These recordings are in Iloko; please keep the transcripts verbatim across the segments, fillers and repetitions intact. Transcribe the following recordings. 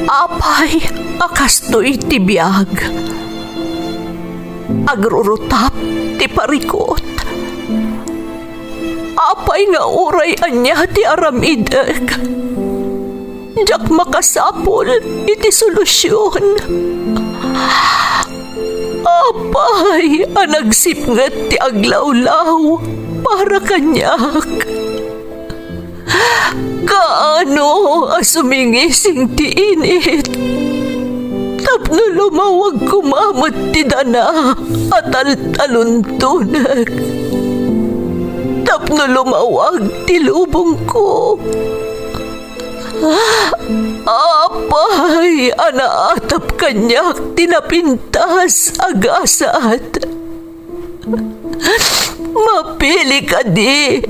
Apay a kastoy ti biag? Agrurutap ti parikut. Apay nga uray ania ti aramidek, diak makasapul iti solusion. Apay a nagsipnget ti aglawlaw para kaniak? Kaano a sumingising ti init tapno lumawag koma met ti dana a taltaluntonek, tapno lumawag ti lubongko? Apay a naatap kaniak ti napintas a gasat? Mapili kadi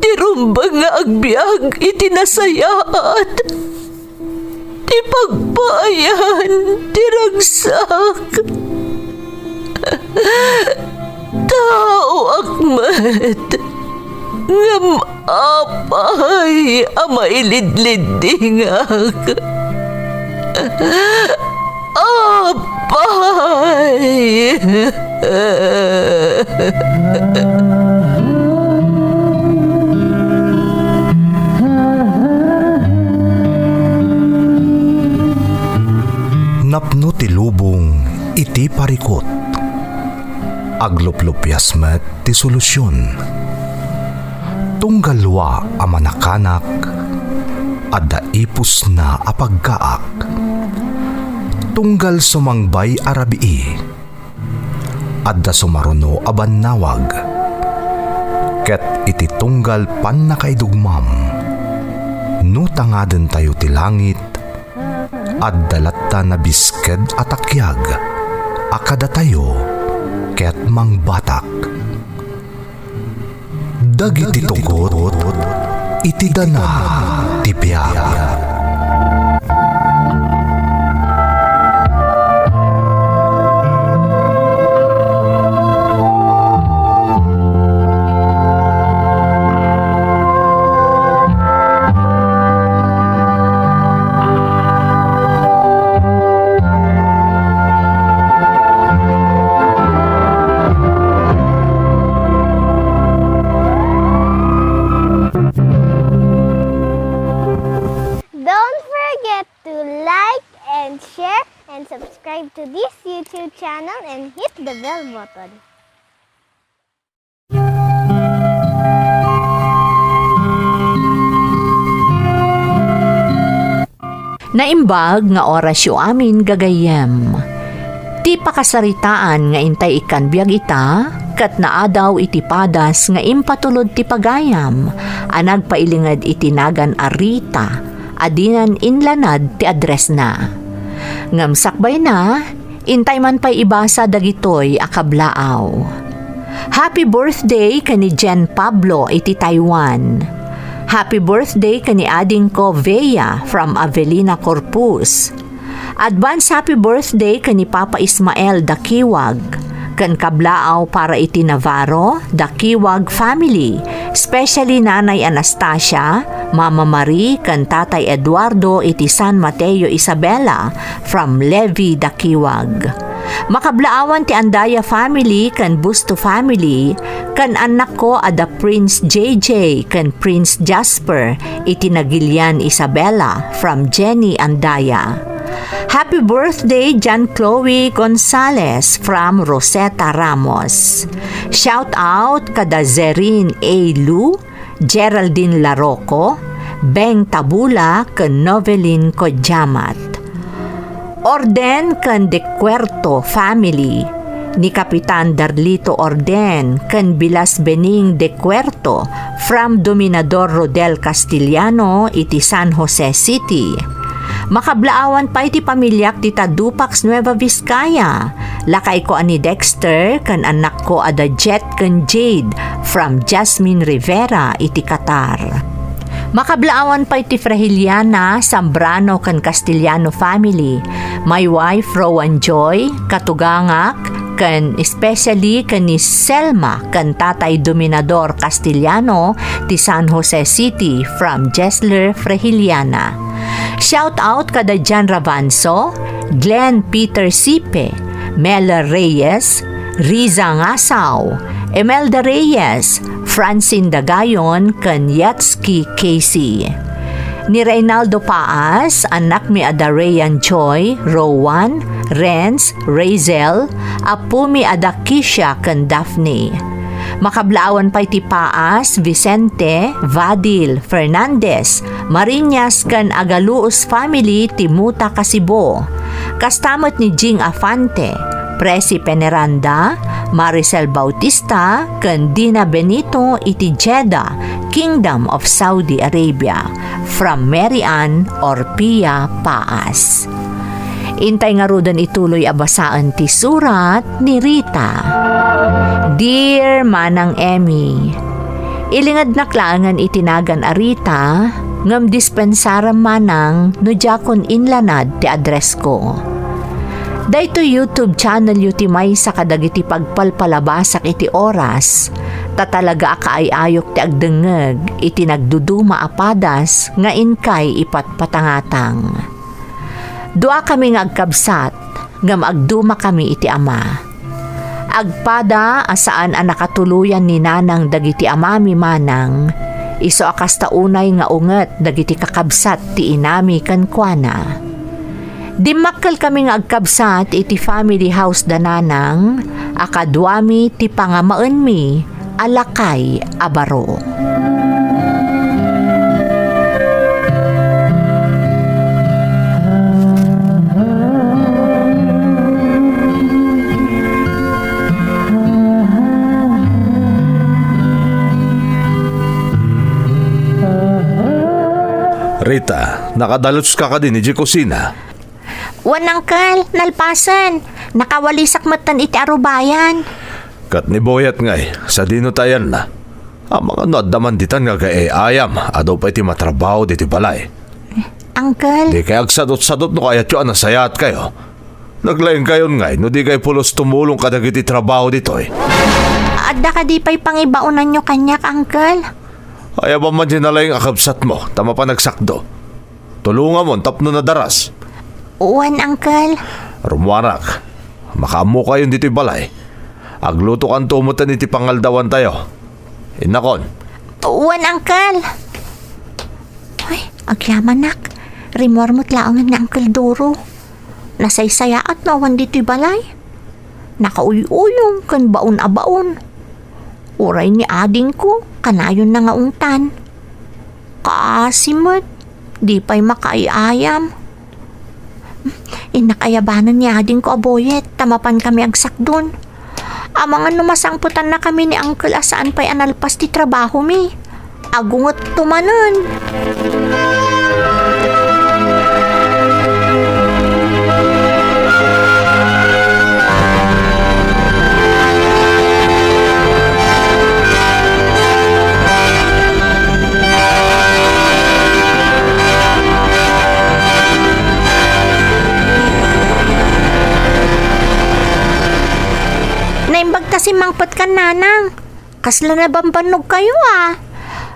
ti rumbeng nga agbiag iti nasayaat, ti pagpaayan ti ragsak? Taoak met, ngem apay a mailidliddingak? Apay! Napno ti lubong iti parikut. Agluplupias met ti solusion. Tunggal lua a manakanak, adda ipusna a paggaak. Tunggal sumangbay a rabii, adda sumaruno a bannawag. Ket iti tunggal pannakaidugmam, no tangadentayo ti langit, adda latta nabisked a takiag a kadatayo ket mangbatak. Dagiti tugot iti dana ti biag. Don't forget to like and share and subscribe to this YouTube channel and hit the bell button. Naimbag nga orasyo amin, gagayyem. Ti pakasaritaan nga intay ikkan biag ita, ket naadaw iti padas nga impatulod ti pagayam a nagpailinged iti nagan a Rita, a dinan inlanad ti addressna. Ngem sakbayna, intay man pay ibasa dagitoy a kablaaw. Happy birthday ken ni Jen Pablo iti Taiwan. Happy birthday ken ni adingko Vea from Avelina Corpus. Advance happy birthday ken ni Papa Ismael Dakiwag. Ken kablaaw para iti Navarro, Dakiwag family, especially Nanay Anastasia, Mama Marie, ken Tatay Eduardo iti San Mateo Isabela, from Levi Dakiwag. Makablaawan ti Andaya family ken Busto family, ken annakko a da Prince J J ken Prince Jasper iti Nagilian Isabela, from Jenny Andaya. Happy birthday, John Chloe Gonzalez, from Rosetta Ramos. Shout out kada Zerin A. Lu, Geraldine Larocco, Beng Tabula, ken Novelin Kodiamat. Orden ken De Cuerto family, ni Kapitan Darlito Orden ken Bilas Bening De Cuerto from Dominador Rodel Castellano iti San Jose City. Makablaawan pay ti pamiliak dita Dupax, Nueva Vizcaya. Lakayko a ni Dexter ken annakko a da Jet ken Jade from Jasmine Rivera iti Qatar. Makablaawan pay ti Frahiliana, Zambrano ken Castellano family, my wife Rowan Joy, katugangak, ken especially ken ni Selma ken Tatay Dominador Castellano ti San Jose City from Jesler Frehiliana. Shout out kada Jan Rabanso, Glenn Peter Sipe, Mela Reyes, Riza Ngasaw, Imelda Reyes, Francine Dagayon, ken Yatski Casey. Ni Reynaldo Paas, anakmi a da Rayan Joy, Rowan, Renz, Razel, appomi a da Kisha ken Daphne. Makablaawan pay ti Paas, Vicente, Vadil, Fernandez, Mariñas ken Agaluos family ti Muta, Kasibo. Kasta met ni Jing Afante, Presi Peneranda, Maricel Bautista, ken Dina Benito iti Jeddah, Kingdom of Saudi Arabia. From Mary Ann Orpia Paas. Intay ngaruden ituloy a basaen ti surat ni Rita. Dear Manang Emmy, ilingednak laengen iti nagan a Rita, ngem dispensarem manang no diakon inlanad ti addressko. Daytoy YouTube channelyo ti maysa kadagiti pagpalpalabasak iti oras, ta talaga a kaay-ayok ti agdengngeg iti nagduduma a padas nga inkay ipatpatangatang. Duakami nga agkabsat, ngem agdumakami iti ama. Agpada a saan a nakatuloyan ni nanang dagiti amami manang, isu a kasta unay nga unget dagiti kakabsat ti inami kenkuana. Dimmakkelkami nga agkabsat iti family house da nanang a kaduami ti pangamaenmi a lakay a baro. Rita, nakadaluska kadi idiay kusina? Wen, Uncle, nalpasen. Nakawalisak metten iti arubayan. Ket ni Boyet ngay, sadino ti ayanna? Amangan no adda man ditan nga agay-ayam, adu pay ti matrabaho ditoy balay. Uncle? Dikay agsadutsadut no kayatyo a nasayaatkayo. Naglaingkayon ngay no dikay pulos tumulong kadagiti trabaho ditoy. Adda kadi pay pangibaonanyo kaniak, Uncle? Ay, awan man diay nalaing a kabsatmo, ta mapan agsakdo. Tulongamon tapno nadaras. Wen, Uncle. Rummuarak. Makaammokayon ditoy balay. Aglutokanto metten iti pangaldawantayo. Innakon. Wen, Uncle. Ay, agyamanak. Rimmuar met laengen ni Uncle Duro. Nasaysayaat no awan ditoy balay. Nakauy-uyong ken baon a baon. Uray ni adingko, kanayonna nga ungtan. Kaasi met, di pay makaay-ayam. Innak ayabanen ni adingko a Boyet, ta mapankami agsakdon. Amangan no masangpetannakami ni Uncle a saan pay a nalpas ti trabahomi. Agungetto manen. Naimbag ta simmangpetkan, Nanang. Kasla nabambannogkayo, a?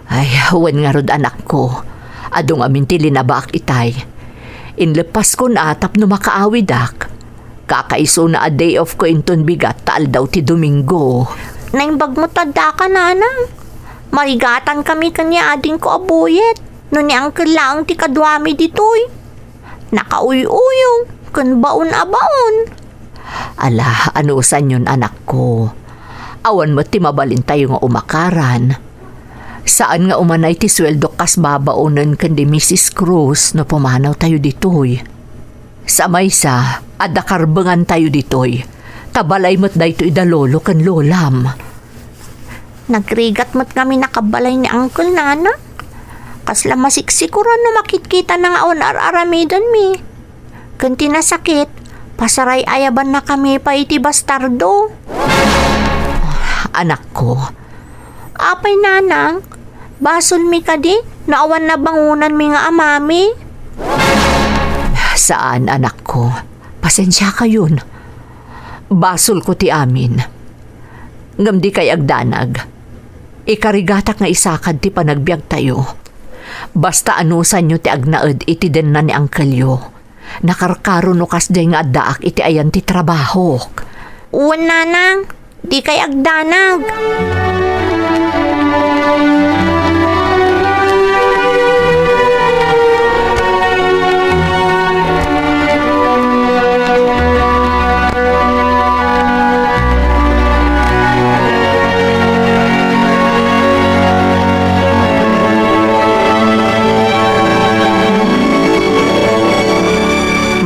Ay, wen ngarud, anakko. Adu ngamin ti linabaak itay. Inleppaskon a tapno makaawidak. Kakaisuna a day off ko inton bigat ta aldaw ti Domingo. Naimbag met ta addaka, Nanang. Marigatankami ken ni adingko a Boyet no ni Uncle laeng ti kaduami ditoy. Nakauy-uyong ken baon a baon. Ala, anusanyon, anakko. Awan met ti mabalintayo nga umakaran. Saan nga umanay ti sueldok kas babaonen ken ni Misis Cruz no pumanawtayo ditoy. Sa maysa, adda karbengantayo ditoy, ta balay met daytoy da lolo ken lolam. Nagrigat met ngamin a kabalay ni Uncle, Nana. Kasla masiksikuran no makitkitana nga awan ar-aramidenmi. Ken ti nasakit, pasaray-ayabannakami pay iti bastardo. Anakko. Apay, Nanang? Basolmi kadi no awan nabangonanmi nga amami? Saan, anakko. Pasensiakayon. Basolko ti amin. Ngem dikay agdanag. Ikarigatak nga isakad ti panagbiagtayo. Basta anusanyo ti agnaed iti denna ni angkelyo. Nakarkaro no kasdiay nga addaak iti ayan ti trabahok. Wen, nanang, dikay agdanag.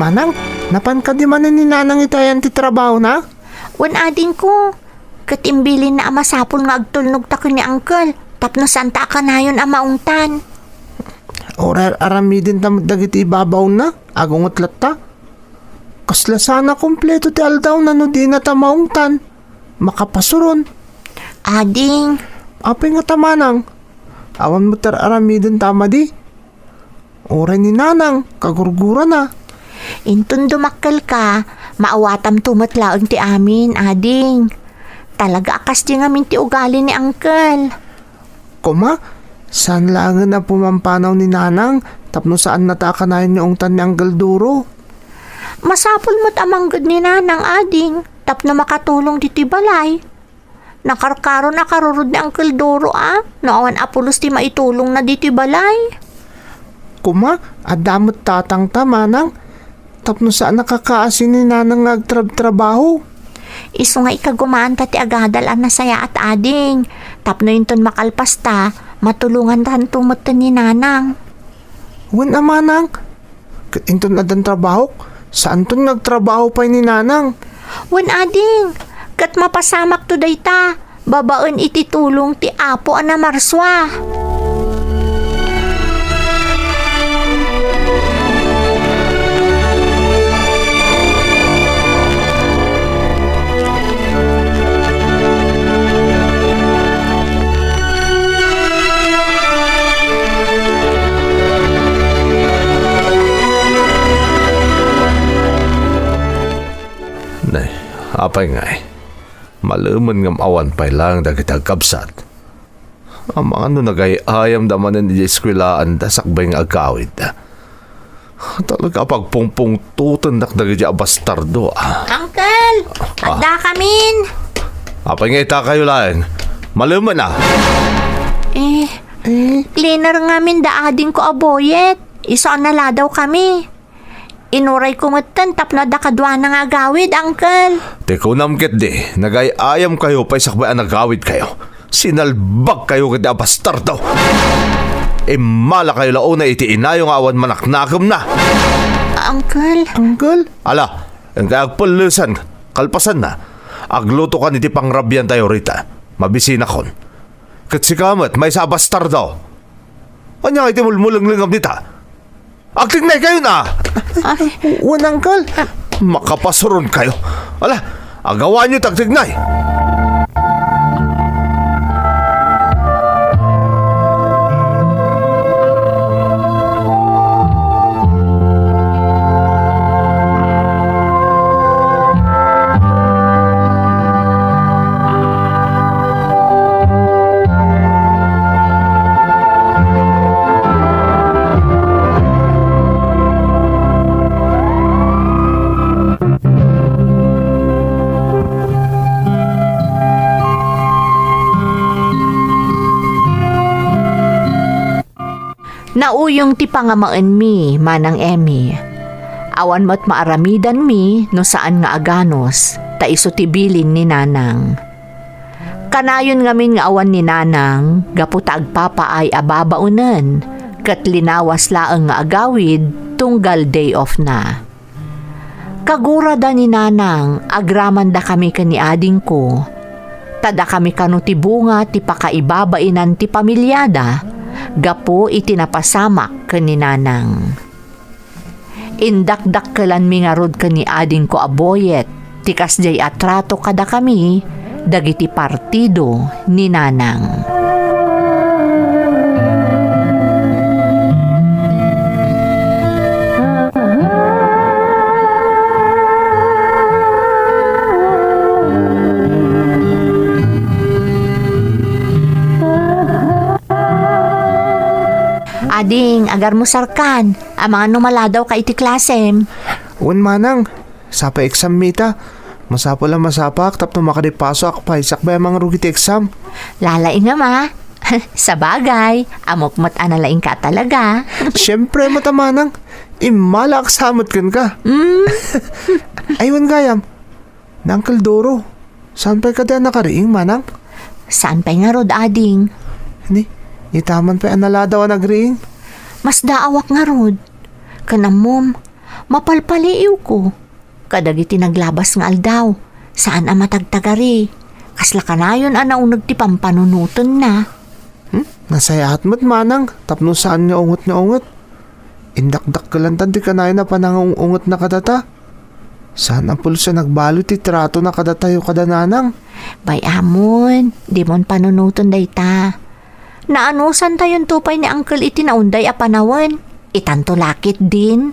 Manang, napan kadi manen ni Nanang iti ayan ti trabahona? Wen, adingko, ket imbilinna a masapul nga agtulnogta ken ni Uncle tapno saanta a kanayon a maungtan. Uray aramidenta met dagiti ibabaonna, agunget latta. Kasla saan a kompleto ti aldawna no dinata maungtan. Makapasuron. Ading. Apay ngata, manang? Awan met ar-aramidenta a madi. Uray ni nanang, kagurgurana. Inton dumakkelka, maawatamto met laeng ti amin, ading. Talaga a kasdi ngamin ti ugali ni Uncle. Koma, saan laengen a pumampanaw ni Nanang tapno saannata a kanayon nga ungtan ni Uncle Duro? Masapul met a mangged ni Nanang, ading, tapno makatulong ditoy balay. Nakarkaron a karurod ni Uncle Duro a no awan a pulos ti maitulongna ditoy balay. Koma, adda met tatangta, manang, tapno saan a kakaasi ni Nanang nga agtrabtrabaho. Isu nga ikagumaanta ti agadal a nasayaat, ading, tapno inton makalpasta, matulongantanto metten ni Nanang. Wen a, manang, ket inton addan trabahok, saanton nga agtrabaho pay ni Nanang. Wen, ading, ket mapasamakto dayta, babaen iti tulong ti Apo a namarsua. Nay, apay ngay? Malemen ngem awan pay laeng dagiti agkabsat. Amangan no nagay-ayamda manen idiay eskuelaanda sakbay nga agkawidda. Talaga a pagpungpungtotennak dagiti a bastardo, a. Uncle! Ah. Addakamin! Apay nga itakayo laeng? Malemen, a. Eh, eh, cleaner ngamin da adingko a Boyet. Isu a naladawkami. Inurayko metten tapno adda kaduana nga agawid, Uncle. Ti kunam ketdi, nagay-ayamkayo pay sakbay a nagawidkayo. Sinalbagkayo ketdi a bastardo. Immalakayo la unay iti inayo nga awan manaknakemna. Uncle. Uncle? Ala, inkay agpellesan, kalpasanna, aglutokan iti pangrabiantayo rita. Mabisinakon. Ket sika met, maysa a bastardo. Ania nga iti mulmulenglengam dita? Agtignaykayon a! Ay. Wen, Uncle. Makapasuronkayo. Ala, agawanyo ti agtignay. Nauyong ti pangamaenmi, Manang Emmy. Awan met maaramidanmi no saan nga aganus, ta isu ti bilin ni Nanang. Kanayon ngamin nga awan ni Nanang gapu ta agpapaay a babaonen, ket linawas laeng nga agawid tunggal day off na. Kagurada ni Nanang, agramandakami ken ni adingko, ta dakami kano ti bunga ti pakaibabainan ti pamiliada gapu iti napasamak ken ni Nanang. Indakdakkelanmi ngarud ken ni adingko a Boyet ti kasdiay a trato kadakami dagiti partido ni Nanang. Ading, agarmusarkan. Amangan no maladawka iti klasem. Wen manang, sapay exam-mi ta. Masapul a masapak tapno makadipasoak pay sakbay a mangrugi ti exam. Lalaingem a. Sabagay, ammok met a nalaingka talaga. Siempre met a manang, immalaak sa met kenka. Mm. Ay, wen gayam, ni Uncle Doro, saan pay kadi a nakariing, manang? Saan pay ngarud, ading? Ni, itaman pay a naladaw a nagriing. Masdaawak ngarud. Ken ammom, mapalpaliiwko kadagiti naglabas nga aldaw. Saan a matagtagari. Kasla kanayon a nauneg ti pampanunotenna. Hmm? Nasayaat met, manang, tapno saan nga unget nga unget. Indakdakkelantan ti kanayon a panangung-ungetna kadata. Saan a pulos a nagbalud ti tratona kadatayo kada nanang. Bay-amon, dimon panunoten dayta. Naanusantayon to pay ni Uncle iti naunday a panawen. Itanto lakit din.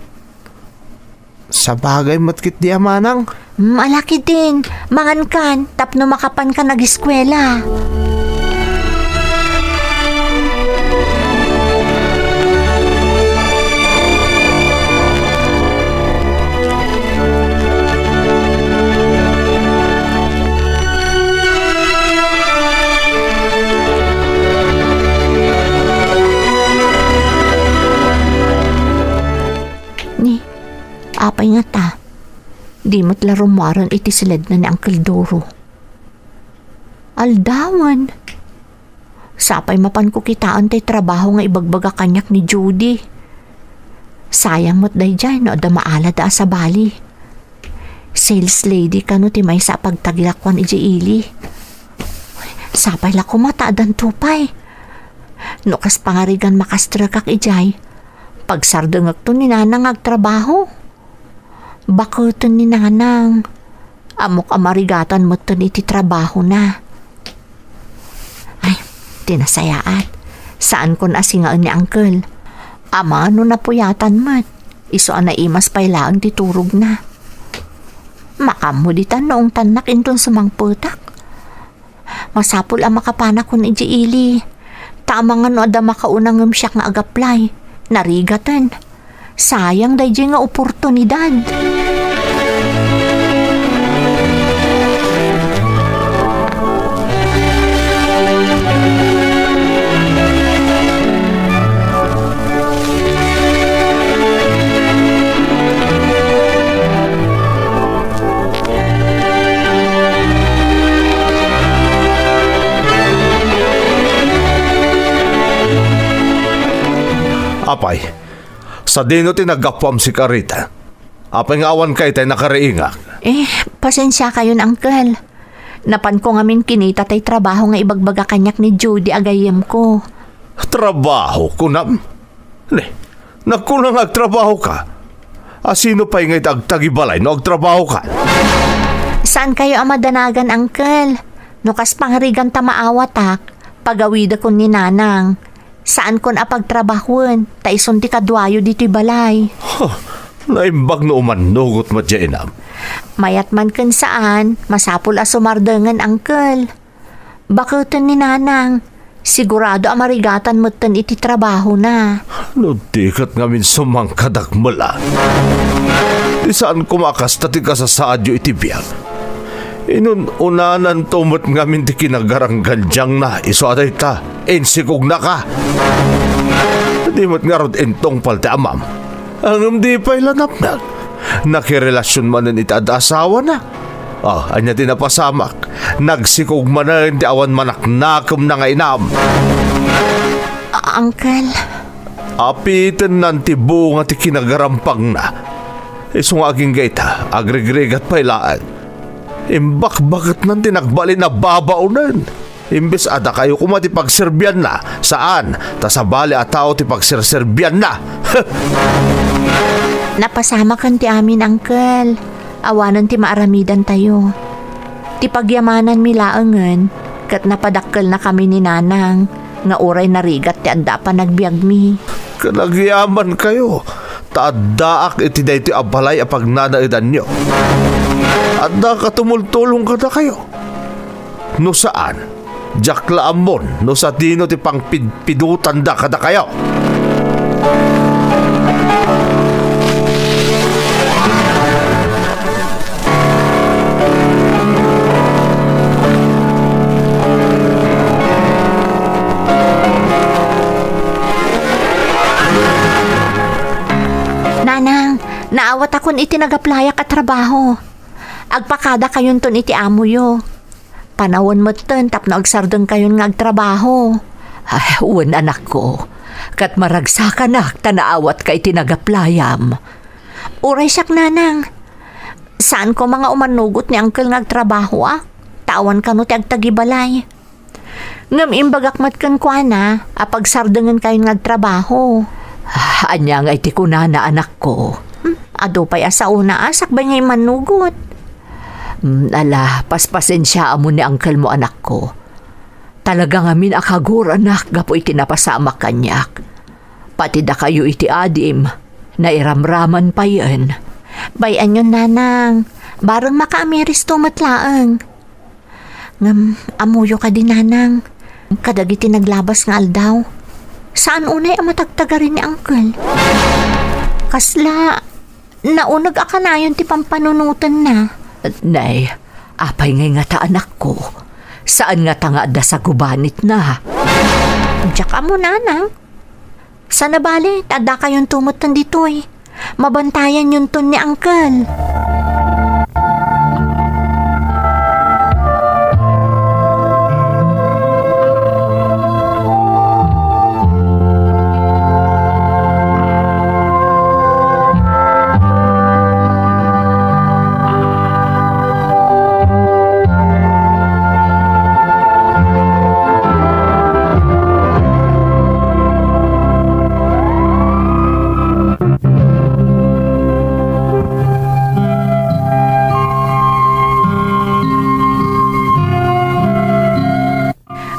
Sabagay met ketdi a manang. Mm, ala ketdin, mangankan tapno makapankan ageskuela. Ni, apay ngata? Di met la rummuaren iti siledna ni Uncle Doro. Aldawen. Sapay mapanko kitaen tay trabaho nga ibagbaga kaniak ni Judy. Sayang met daydiay no adda maalada a sabali. Sales lady kano ti maysa a pagtagilakuan idiay ili. Sapay la koma ta addan to pay. No kas pangarigan makastrekak idiay, pagsardengekto ni Nanang nga agtrabaho. Baketen ni Nanang. Ammok a marigatan metten iti trabahona. Ay, ti nasayaat. Saankon a singaen ni Uncle. Amangan no napuyatan met. Isu a naimas pay laeng ti turogna. Makaammo ditan no ungtannak inton sumangpetak. Masapul a makapanakon idiay ili. Ta amangan no adda makauna ngem siak nga agaplay. Narigaten. Sayang daydiay nga oportunidad. Apay, sadino ti naggapuam sika, Rita? Apay nga awanka itay nakariingak? Eh, pasensiakayon, Uncle. Napanko ngamin kinita tay trabaho nga ibagbaga kaniak ni Judy a gayyemko. Trabaho, kunam? Ne, nagkuna nga agtrabahoka. A sino pay nga iti agtagibalay no agtrabahoka? Saankayo a madanagan, Uncle. No kas pangarigan ta maawatak, pagawidakon ni Nanang. Saankon a pagtrabahoen, ta isun ti kaduayo ditoy balay. Huh, naimbag no umannugot met diay, inam. Mayat man ken saan, masapul a sumardengen, Uncle. Baketen ni Nanang, sigurado a marigatan metten iti trabahona. No di ket ngamin sumangkadak mela. Ti saan koma a kasta ti kasasaadyo iti biag. Inun-unananto met ngamin ti kinagaranggandiangna, isu a dayta, insikognaka. Di met ngarud intungpal ti amam. Ngem di pay la napnag. Nakirelasion manen iti adda asawana. Ah, ania ti napasamak? Nagsikog manen ti awan manaknakemna nga inam. A-, Uncle. Apitennan ti bunga ti kinagarampangna. Isu nga agingga ita, agrigrigat pay laeng. Imbakbaketnan ti nagbalin a babaonen. Imbes a dakayo koma ti pagserbianna, saan, ta sabali a tao ti pagserserbianna. Napasamaken ti amin, Uncle. Awanen ti maaramidantayo. Ti pagyamananmi laengen, ket napadakkelnakami ni Nanang, nga uray narigat ti adda a panagbiagmi. Ket agyamankayo, ta addaak iti daytoy a balay a pagnanaedanyo. Addaak a tumultulong kadakayo. No saan, diak la ammon no sadino ti pangpidpidutanda kadakayo. Nanang, naawatakon iti nagaplayak a trabaho. Agpakadakayonton iti amoyo. Panawen metten tapno agsardengkayon nga agtrabaho. Ay, wen, anakko. Ket maragsakanak ta naawatka iti nagaplayam. Uray siak, nanang. Saan koma nga umanugot ni uncle nga agtrabahoak. Ta awan kano ti agtagibalay. Ngem imbagak met kenkuana a pagsardengenkayon nga agtrabaho. Ah, ania ngay ti kunana, anakko? Hmm, adu pay a saona a sakbay nga immanugot. Hmm, ala, paspasensiaamon ni uncle mo, anakko. Talaga ngamin a kaguranak gapu iti napasamak kaniak. Pati dakayo iti adim, nairamraman payen. Bay-anyon, nanang. Bareng makaamiristo met laeng. Ngem, ammoyo kadi, nanang, kadagiti naglabas nga aldaw, saan unay a matagtagari ni uncle? Kasla, nauneg a kanayon ti pampanunotenna. Nay, apay ngay ngata, anakko? Saan ngata nga adda sagubanitna? Diak ammo, nanang. Sana bale, ta addakayonto metten ditoy. Mabantayanyonton ni uncle.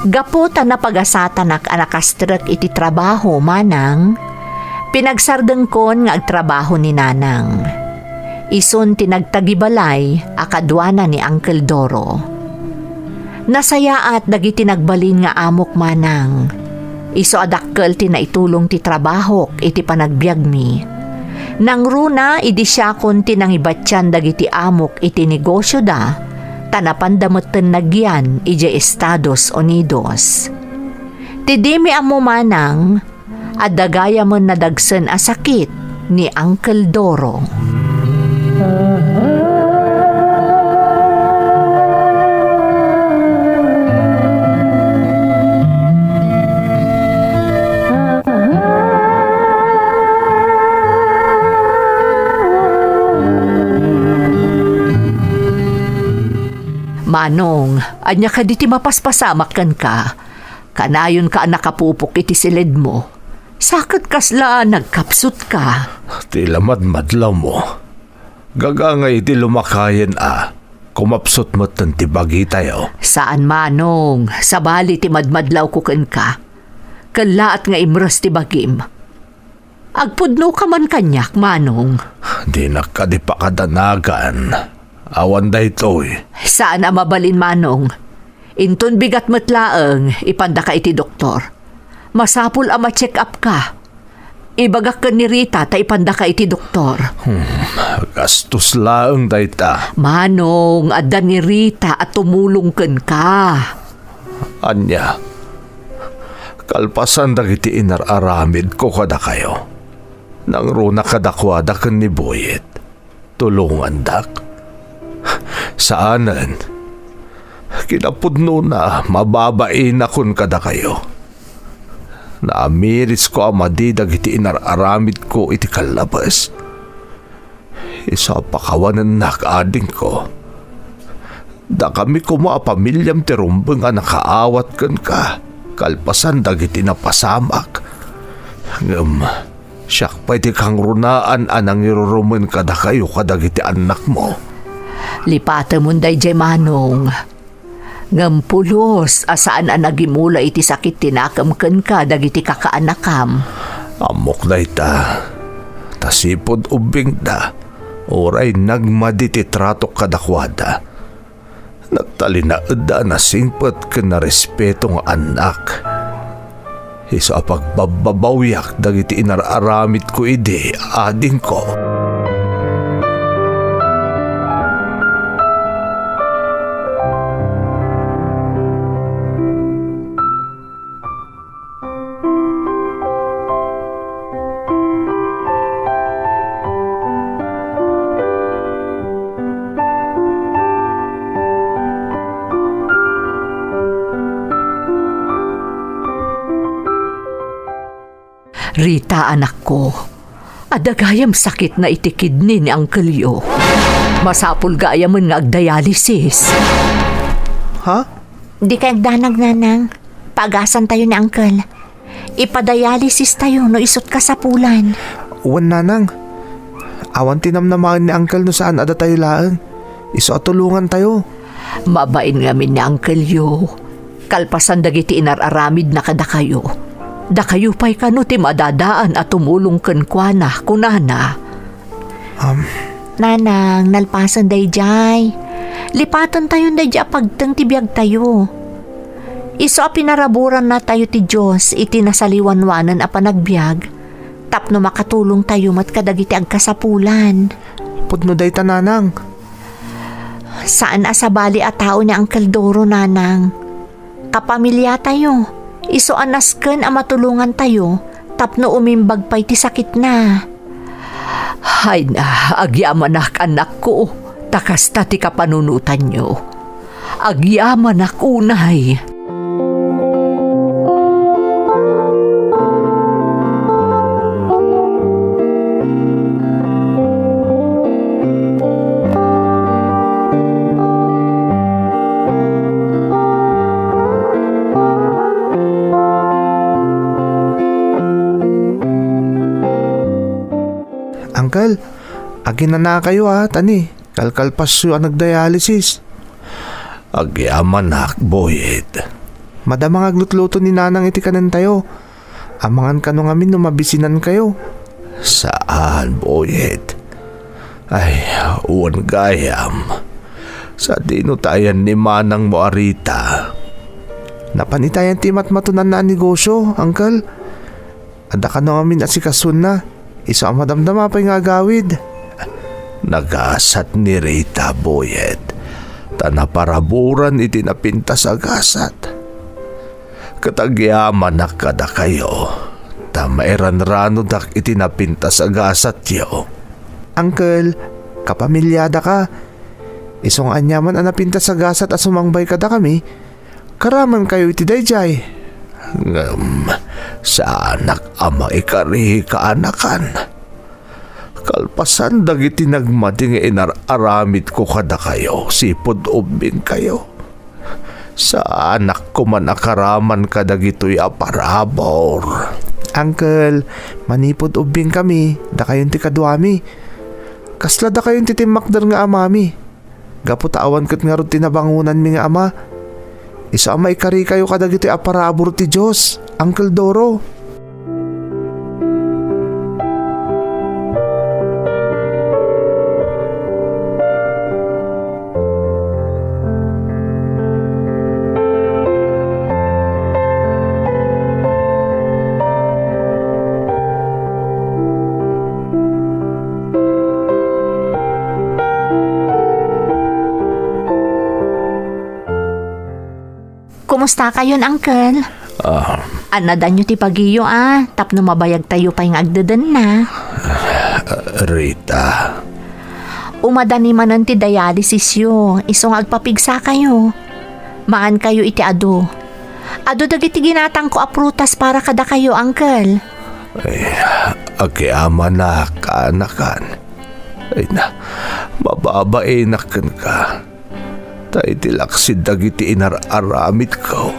Gapu ta napagasatanak a nakastrek iti trabaho, manang, pinagsardengkon nga agtrabaho ni nanang. Isun ti nagtagibalay a kaduana ni Uncle Doro. Nasayaat dagiti nagbalin nga amok, manang. Isu a dakkel ti naitulong ti trabahok iti panagbiagmi. Nangruna idi siakon ti nangibatian dagiti amok iti negosioda, ta napanda metten nagyan idiay Estados Unidos. Ti dimi ammo, manang, adda gayamen nadagsen a sakit ni Uncle Doro. Manong, ania kadi ti mapaspasamak kenka? Kanayonka a nakapupok iti siledmo. Sa ket kasla nagkapsutka. Ti lamadmadlawmo. Gagangay iti lumakayen a kumapsut metten ti bagitayo. Saan, manong, sabali ti madmadlawko kenka. Kellaat nga imres ti bagim. Agpudnoka man kaniak, manong. Dinak kadi pakadanagan. Awan daytoy. Saan a mabalin, manong. Inton bigat met laeng, ipandaka iti doktor. Masapul a ma-check up ka. Ibagak ken ni Rita ta ipandaka iti doktor. Hmm, gastos laeng dayta. Manong, adda ni Rita a tumulong kenka. Ania? Kalpasan dagiti inar-aramidko kadakayo, nangruna kadakuada ken ni Boyet. Tulongandak? Saanen. Kinapudnona, mababainakon kadakayo. Naamirisko a madi dagiti inar-aramidko iti kallabes. Isu a pakawanennak, adingko. Dakami koma a pamiliam ti rumbeng a nakaawat kenka, kalpasan dagiti napasamak. Ngem, siak pay ti kangrunaan a nangirurumen kadakayo kadagiti annakmo. Lipatemon daydiay, manong. Ngem pulos a saan a nagimula iti sakit ti nakem kenka dagiti kakaanakam. Ammok dayta. Ta sipud ubbingda, uray nagmadi ti tratok kadakuada, nagtalinaedda a nasingpet ken narespeto nga annak. Isu a pagbabbabawiak dagiti inar-aramidko idi, adingko. Rita, anakko, adda gayam sakitna iti kidney ni angkelyo. Masapul gayamen nga agdialysis. Ha? Dikay agdanag, Nanang. Paagasantayo ni Angkel. Ipadialysis tayo no isut' kasapulan. Wen, Nanang. Awan ti namnamaen ni Angkel no saan a datayo laeng. Isu a tulongantayo. Mabain ngamin ni angkelyo. Kalpasan dagiti inar-aramidna kadakayo, dakayo pay kano ti madadaan a tumulong kenkuana, kunana. Um. Nanang, nalpasen daydiay. Lipatentayon daydiay a pagteng ti biagtayo. Isu a pinaraburannatayo ti Dios iti nasaliwanwanen a panagbiag tapno makatulongtayo met kadagiti agkasapulan. Pudno dayta, Nanang. Saan a sabali a tao ni Uncle Doro, Nanang. Kapamiliatayo, isu a nasken a matulongantayo tapno umimbag pay ti sakitna. Hayna, agyamanak, anakko, ta kasta ti kapanunotanyo. Agyamanak unay. Uncle, aginanakayo a, tani, kalkalpasyo a nagdialysis. Agyamanak, Boyet. Madama nga aglutluto ni Nanang iti kanentayo. Amangan kano ngamin no mabisinankayo. Saan, Boyet. Ay, wen gayam. Sadino ta ayan ni manangmo a Rita? Napan itayan ti matmatonanna a negosyo, Uncle. Adda kano ngamin asikasona, isu a madamdama pay nga agawid. Nagasat ni Rita, Boyet, ta naparaburan iti napintas a gasat. Ket agyamanak kadakayo, ta mairanranodak iti napintas a gasatyo. Uncle, kapamiliadak a. Isu nga aniaman a napintas a gasat a sumangbay kadakami, karamankayo iti daydiay. Ngem saanak a maikari, kaanakan. Kalpasan dagiti nagmadi nga inar-aramidko kadakayo, sipud ubbingkayo, saanak koman a karaman kadagitoy a parabur. Uncle, manipud ubbingkami, dakayon ti kaduami. Kasla dakayon ti timmakder nga amami. Gapu ta awan ket ngarud ti nabangonanmi nga ama, isu a maikarikayo kadagitoy a parabur ti Dios, Uncle Doro. Kumustakayon, Uncle? Ah. Annadanyo ti bagiyo, a, tapno mabayagtayo pay nga agdedenna. Rita. Umadani manen ti dialysisyo, isu nga agpapigsakayo. Maankayo iti adu. Adu dagiti ginatangko a prutas para kadakayo, Uncle. Ay, agyamanak, kaanakan. Ay na, mababainak kenka. Ta iti laksid dagiti inar-aramidko,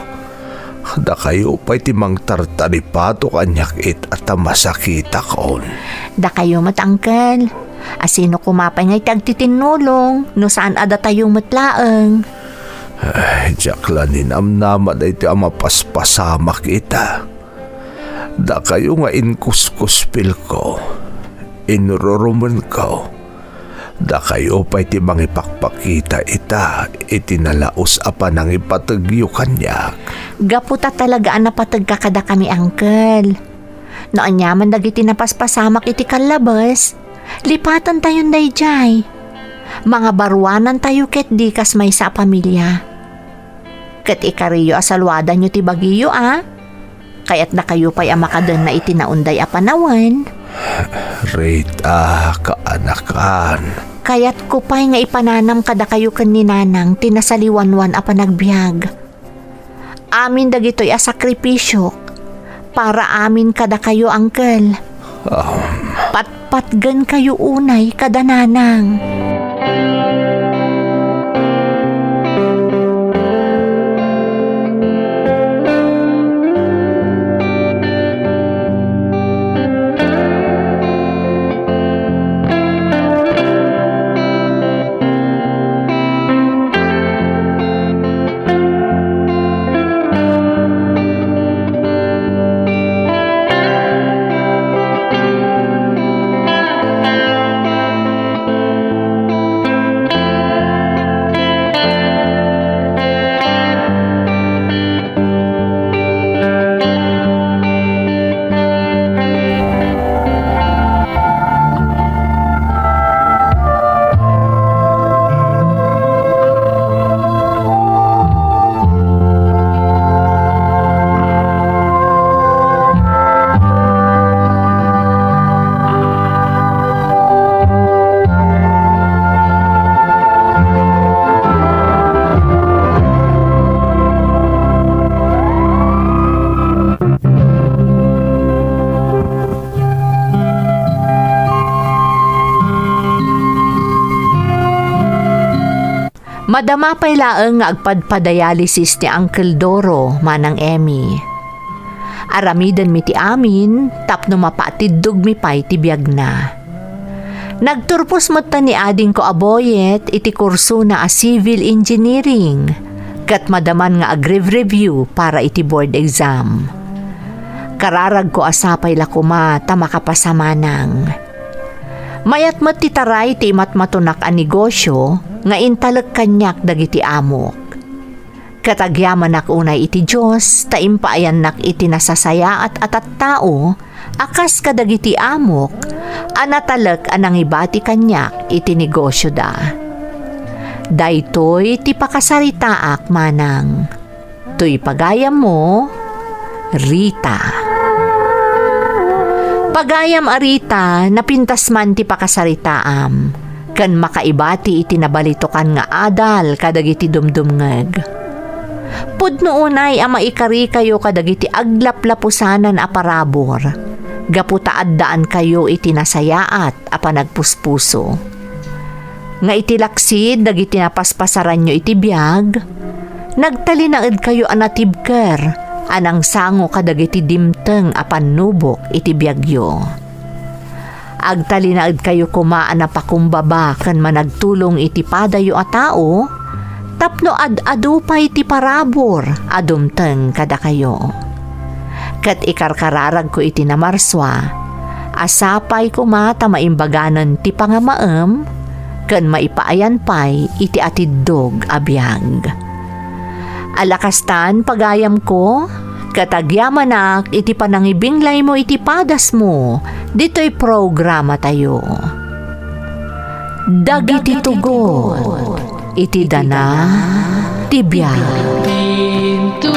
dakayo pay ti mangtartaripato kaniak ita ta masakitakon. Dakayo met, Uncle. A, sino koma pay nga iti agtitinnulong no saan a datayo met laeng? Ay, diak la ninamnama daytoy a mapaspasamak ita. Dakayo nga inkuskuspilko, inrurumenko, Dakayo pay ti mangipakpakita ita iti nalaus a panangipategyo kaniak. Gapu ta talaga a napategka kadakami, Uncle. No aniaman dagiti napaspasamak iti kallabes, lipatentayon daydiay. Mangabaruanantayo ketdi kas maysa a pamilia. Ket ikariyo a saluadanyo ti bagiyo a. Kayatdakayo pay a makadenna iti naunday a panawen. Rita, kaanakan. Kayatko pay nga ipananam kadakayo ken ni Nanang ti nasaliwanwan a panagbiag. Amin dagitoy a sakripisiok para amin kadakayo, Uncle. Um. Patpatgenkayo unay kada Nanang. Madama pay laeng nga agpadpadialysis ni Uncle Doro, Manang Emmy. Aramidenmi ti amin tapno mapaatiddogmi pay ti biagna. Nagturpos met ni adingko a Boyet iti kursona a civil engineering, ket madaman nga agreview para iti board exam. Kararagko a sapay la koma ta makapasa Manang. Mayat met ti taray ti imatmatonak a negosio nga intalek kaniak dagiti amok. Ket agyamanak unay iti Dios ta impaayannak iti nasasayaat a tattao a kas kadagiti amok a natalek a nangibati kaniak iti negosioda. Daytoy ti pakasaritaak, Manang. Toy pagayammo, Rita. Pagayam a Rita, napintas man ti pakasaritaam, ken makaibati iti nabalitokan nga adal kadagiti dumdumngeg. Pudno unay a maikarikayo kadagiti aglaplapusanan a parabur, gapu ta addaankayo iti nasayaat a panagpuspuso. Nga iti laksid dagiti napaspasaranyo iti biag, nagtalinaedkayo a natibker a nangsango kadagiti dimteng a pannubok iti biagyo. Agtalinaedkayo koma a napakumbaba ken managtulong iti padayo a tao tapno ad-adu pay ti parabur a dumteng kadakayo. Ket ikarkararagko iti namarsua a sapay koma ta maimbaganen ti pangamaem ken maipaayan pay iti atiddog a biag. Ala kastan, pagayamko, ket agyamanak iti panangibinglaymo iti padasmo ditoy programatayo. Dagiti tugot iti dana ti biag. Inton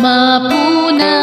mapuna